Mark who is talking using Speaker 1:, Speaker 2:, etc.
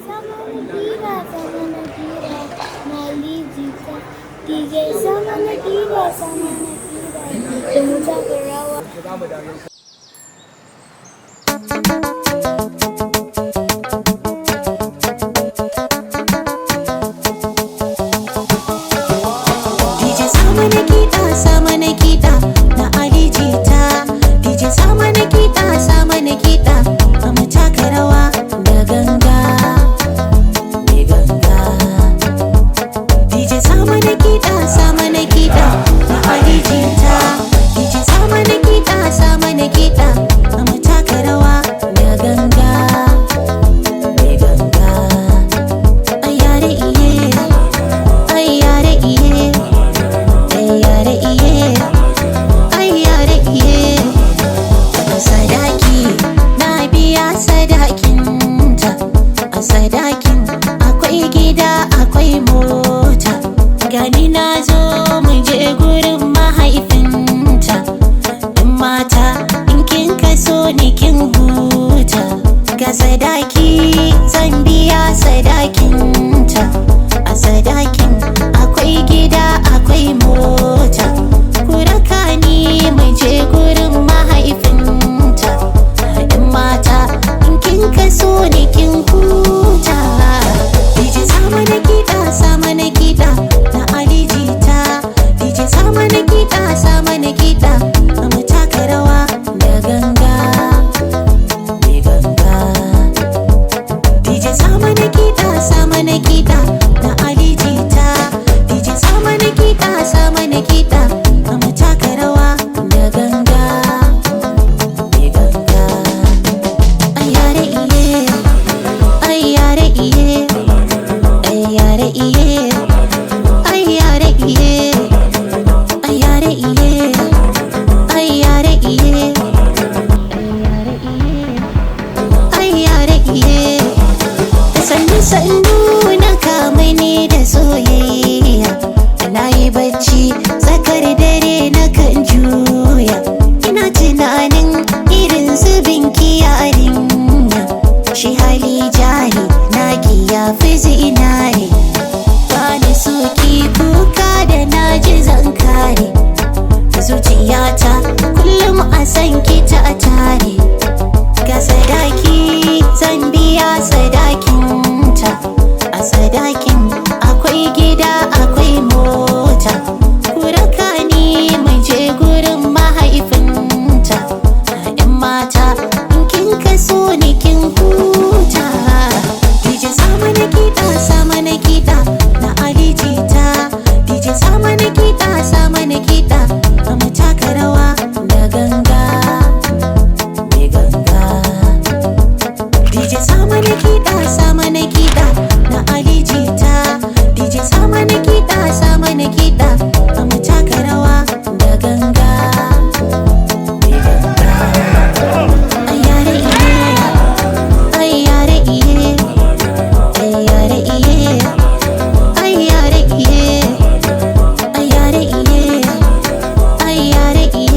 Speaker 1: Sama na kiɗa, sama na kiɗa, na Ali Jita. DJ sama na kiɗa, sama na kiɗa, da mu taka rawa.
Speaker 2: DJ sama na kiɗa, sama na kiɗa, na Ali Jita. DJ sama na kiɗa, sama na kiɗa, mu taka rawa da ganga, mai ganga. DJ sama na kiɗa, sama na kiɗa, na Ali Jita. DJ sama na kiɗa, sama na kiɗa, mu taka rawa da ganga, mai ganga. Ayare iye, ayare iye. Ayyare iye, ayyare iye. A sadaki na biya sadakinta. A sadakin akwai gida, akwai mota. Gani na zo, mu je gurin mahaifinta. In mata, in kin kaso ni kin huta. Ga sadaki, zan biya sadakinta. A sadakin akwai gida, akwai mota. Ku raka ni mu je gurin mahaifinta. In mata, in kin kaso ni kin huta. DJ sama na kiɗa, sama na kiɗa, na Ali Jita. DJ sama na kiɗa, sama na kiɗa, mu taka rawa da ganga, mai ganga. DJ sama na kiɗa, sama na kiɗa, na Ali Jita. DJ sama na kiɗa, sama na kiɗa, mu taka rawa da ganga, mai ganga. Ayyare iye, ayyare iye, ayyare iye, ayyare iye, ayyare iye, ayyare iye, ayyare iye, ayyare iye. Sannu sannu na kama ni da soyayya. Na yi bacci tsakar dare, na kan juya, ina tunanin irin zubin yarinya. Shi hali jari naki ya fi zinare. Bani so ki kuka da na ji zan kare zuciyata, kullum a san ki ta tare. Ga sadaki, zan biya sadakinta. A sadakin akwai gida, akwai mota. Ku raka ni mu je gurin mahaifinta. Yan mata, in kin kaso ni kin huta. DJ sama na kiɗa, sama na kiɗa, na Ali Jita. DJ sama na kiɗa, sama na kiɗa, mu taka rawa da ganga, mai ganga. DJ sama na kiɗa, sama na kiɗa, na Ali Jita. DJ sama na kiɗa, sama na kiɗa, mu taka rawa da ganga, mai ganga. Ayyare iye, ayyare iye, ayyare iye, ayyare iye, ayyare iye, ayyare iye.